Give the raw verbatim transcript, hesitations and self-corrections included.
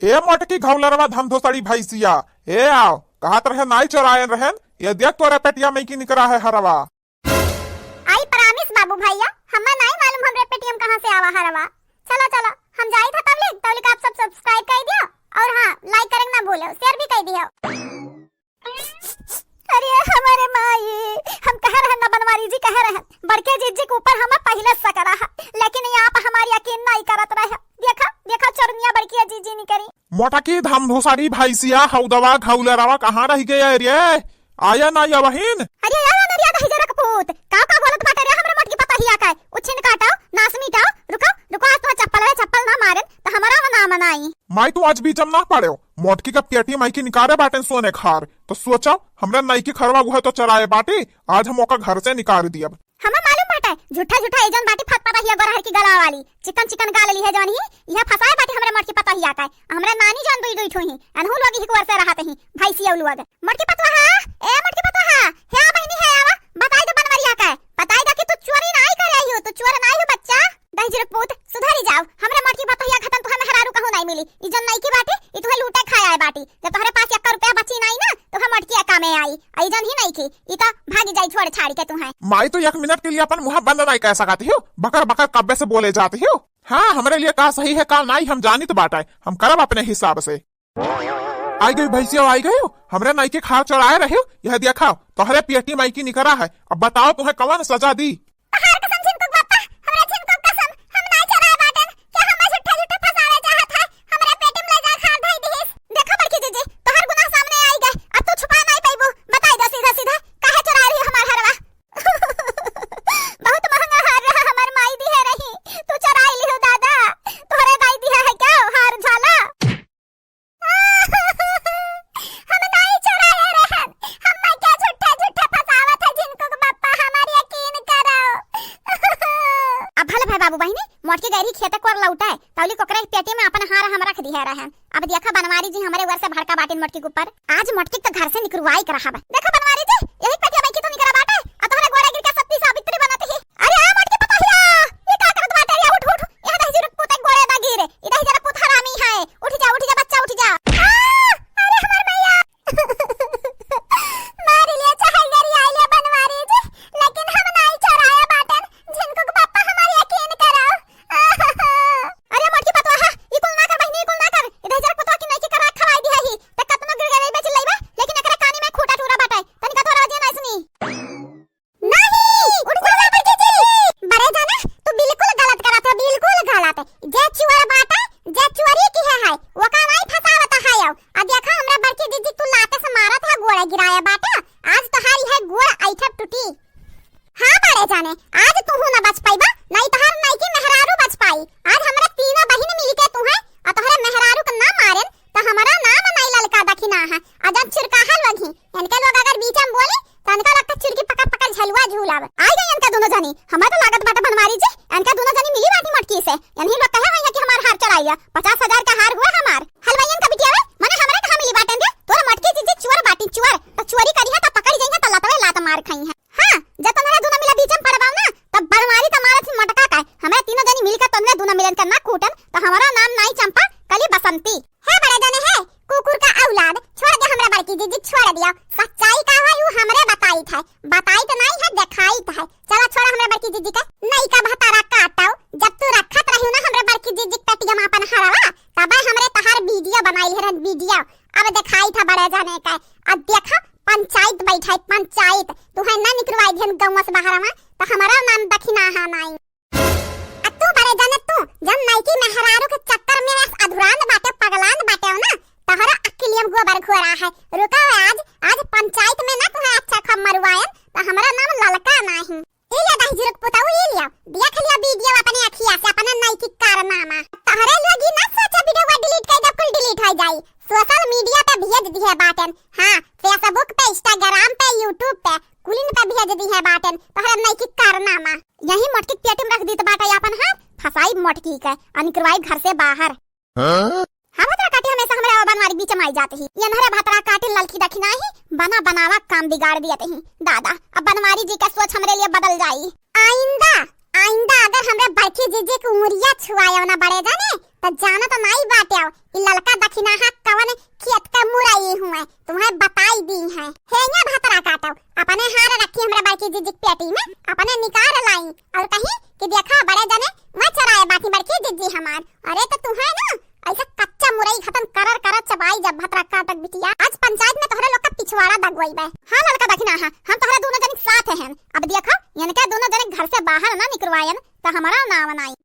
ए मोटकी घौलरवा धमधोसड़ी भैंसिया, ए आव, कहत रहे नाई चोरायन रहन, ये देख तोरे पेटिया में की निकरा है हरवा। I promise बाबू भैया, हमें नाई मालूम हमरे पेटिया में कहाँ से आवा हरवा। चलो चलो, हम जाई था तबलिक, तबलिक आप सब subscribe कर दियो और हाँ, like करे ना भूलो, share भी कर दियो। अरे हमारे माई, हम कह रहन ना बनवारी जी, कह रहन बड़के जीजी के ऊपर हमें पहिले शक रहा, लेकिन यहाँ पर हमार यकीन नाई करत रहे। देखा, देखा चोरनिया बड़की जीजी निकरी। मोटकी धमधोसड़ी भैंसिया, हौदवा घौलरवा कहाँ रह गया रे? आया ना या बहिन? अरे या नरिया दहिजरा के पूत, का का बोलत बाटे रे हमरे मोटकी पतोहिया के? उछिन काटो, नास मिटाओ, रुको, रुको, आज तुम्हें चप्पल रे चप्पल ना मारेन, तो हमारा ना मनाई। माई तू आज बीच में ना पड़ो, मोटकी का पेटी माई की निकारे बाटेन सोने खार, तो सोचो हमरा नाई की खरवा गुहे तो चराए बाटी, आज हम ओका घर से निकाल दियब। हमें मालूम बाटे, झूठा झूठा एजन बाटी फत पतोहिया गोरहर की गला वाली, चिकन चिकन गाल ली है जौन ही, यह फसाए बाटी हमरे मोटकी पतोहिया का, हमरे नानी जौन दुई दुई ठो ही, अनहु लोग ही कुवर से रहत ही, भैंसिया लोग। मोटकी पतोहा, ए मोटकी पतोहा, हे आ बहिनी हे आवा, बताई दो बनवरिया का, बताई दो कि तू चोरी नाई करे हो, तू चोर नाई हो बच्चा। दहिजरा के पूत, सुधरी जाओ, हमरे मोटकी पतोहिया खतन तुहे मेहरारू कहूँ नाई मिली, ई जौन नाई की बाटी, ई तुहे लूटे खाए आए बाटी, जब तोहरे पास एक्का रुपया बची नाई ना, तो हम मोटकी एका में आई, आई जौन ही नाई की, ई तो भागी जाई छोड़ छाड़ के तुहे। माई, तो एक मिनट के लिए अपन मुंह बंद नाई कर सकती हो, बकर बकर कब्बे से बोले जाती हो। हाँ, हमरे लिए का सही है, का नाई, हम जानित बाटे, हम करब अपने हिसाब से। आई गई भैंसिया, आई गई, हमरे नाई के खार चढ़ाए रहे, यह देखा, तोहरे पेटी माई की निकरा है, अब बताओ तुम्हें कौन सजा दी? तहार कसम झिनकुक बापा, हमरा झिनकुक कसम, हम नाई चोराए बाटेन, क्या हमें झूठा झूठा फंसावे चाहत है, हमरे पेटी में ले जा खार धई दिहिस। देखा बड़की जीजी, तोहर गुनाह सामने आई गए, अब तू छुपा नाई पाइबू, बताई दो सीधा सीधा, काहे चोराए रही हमार हरवा? बहुत महंगा हार रहा, हमार माई दिहे रही, तू चोराई लिहो दादा, तोहरे दाई दिहा है क्या हार झाला? हम नाई चोराए रहन, हम क्या झूठा झूठा फंसावत है झिनकुक बापा, हमार यकीन करो। अब भले भाई बाबू बहिनी, मोटकी गैरी खेते कोर लौटे, तौली कोकरे पेटी में अपन हार हम रख दिहे रहन। अब देखा बनवारी जी हमरे ऊपर से भड़का बाटिन मोटकी के ऊपर। आज मोटकी तो घर से निकरवाई के रहब। देखा बनवारी जी, यही पेटिया में की तो निकरा बाटे, आ तोहरे गोड़े गिर के सती सावित्री बनत ही। अरे आ मोटकी पतोहिया, ये का करत बाटे रे? उठ, उठ, ये दहिजरा के पूत गोड़े ना गिरे, ये दहिजरा के पूत हरामी है। उठ जा, उठ जा बच्चा, उठ जा। आ, अरे हमार मैया। मार लिया चाहे गरिया लिया बनवारी जी, लेकिन हम नाई चोराया बाटन, झिनकुक बापा हमार यकीन करो। अरे मोटकी पतोहा, ई कुल ना कर बहिनी, ई कुल ना कर। ई दहिजरा के पतोहा की नाई के करा खवाई दिहा ही। त कतनो गिड़गिड़ाइबे चिल्लाइबे, लेकिन एकरे कानी में खूटा टूरा बाटे। तनिका तोरा जे नाई सुनी। नहीं, उठ जा बड़की जी। बड़े जाने, तू बिल्कुल गलत करत हो, बिल्कुल गलत। जे चुअर बाटे, जे चुअरी किहे है, ओका नाई फसावत है। अब देखा हमरा बड़की जीजी तू लाते से मारत है, गोड़े गिराया बाटे। आज तोहारी है गोड़ ऐठब टूटी। हाँ बड़े जाने, आज तू ना बच पाइबा, नाई तोहार नाई की मेहरारू बच पाई। आज हमरा तीनों बहिन मिलके तू है, आ तोहरे मेहरारू के ना मारेन, त हमारा नाम नाई ललका दखिना है। आ जब चिरकाहा लोग ही, इनके लोग अगर बीच में बोली, त इनका लगता चिरकी पकड़ पकड़ झलुआ झूलब। आई गई इनका दोनों जनी, हमें तो लागत बाटे बनवारी जी, इनका दोनों जनी मिली बाटी मोटकी से। इन्हीं लोग कहे हुई है कि हमार हार चुराइया, पचास हजार का हार हुआ हमार। हलवाइयन का बिटिया वे, मने हमरे कहाँ मिली बाटेन रे? तोर मोटकी जीजी चुअर बाटी चुअर, त चुअरी करी है त पकड़ी जाई है त लतवे लात मार खाई है। हाँ, जब तुम्हारे दोनों मिला बीच में पड़बाओ ना, तब बनवारी तुम्हारा थी मटका का है। हमें तीनों जनी मिलकर तुम्हारे दोनों मिलन का ना कूटन, तो हमारा नाम नाई चंपा, कली बसंती। हे बड़े जने हे, कुकुर का औलाद, छोड़ दे हमरा बड़की जीजी, छोड़ दिया। सच्चाई का है, यू हमरे बताई था, बताई तो नाई है, देखाई तो है। चला छोड़ हमरा बड़की जीजी के, नाई का भतारा काटो। जब तू रखत रही ना हमरा बड़की जीजी के पेटिया में अपन हरवा, तब हमरे तहार वीडियो बनाई है, वीडियो। अब देखाई था बड़े जने का, अब देखा पंचायत बैठा है, पंचायत। तू है ना निकलवाई दिहन गौवा से बाहर में, तो हमारा नाम दखिना है नाई। आ तू बड़े जाने तू, जब नईकी मेहरारू के चक्कर में अधुरान बाटे, पगलान बाटे हो ना, तोहरा अक्किलियम गोबर घोरा है। रुका हो आज, आज पंचायत में ना तुम्हें अच्छा खम मरुआयन, तो हमारा नाम ललका नाही। ई ले दहिजरा के पुतऊ, ई लिया, देख लिया वीडियो अपने अखिया से, अपने नईकी कारनामा। तोहरे लोग ही ना सोचा वीडियो डिलीट कर दे, कुल डिलीट हो जाई। सोशल मीडिया पे भेज दिहे बाटन। हाँ, Facebook पे, Instagram पे, YouTube पे, कुलिन पे भेज दिहे बाटन। तोहरे नईकी कारनामा। यही मोटकी के पेटी में रख दीत बाटे अपन हाथ, फसाई मोटकी के, अनिकरवाई घर से बाहर। हाँ? हाँ, भतरा काटी हमेशा हमरे और बनवारी बीच में आई जाती ही। ये नहरे भतरा काटी ललकी दखिना ही, बना बनावा काम बिगाड़ दिए ही। दादा, अब बनवारी जी का सोच हमरे लिए बदल जाई। आइंदा, आइंदा अगर हमरे बड़की जीजी की उमरिया छुआयो ना बड़े जाने, तो जाना तो नाई बाटे, ई ललका दखिनाहा कवन खेत के मुरई हुए, तुम्हें बताई दी है। हेंगे भतरा काटो, अपने हार रखी हमरा बड़की जिज्जी के पेटी में, अपने निकाल लाई और कही कि देखा बड़े जने वह चराए बाटी बड़की जिज्जी हमार। अरे तो तुम्हें ना ऐसा कच्चा मुरई खतन करर करर चबाई जब भतरा काटक बिटिया। आज पंचायत में तोहरे लोग का पिछवाड़ा दगवई बे। हाँ ललका दखिनाहा, हम तोहरे दोनों जने के साथ हैं। अब देखो इनके दोनों जने घर से बाहर ना निकलवायन तो हमारा नाव नाई।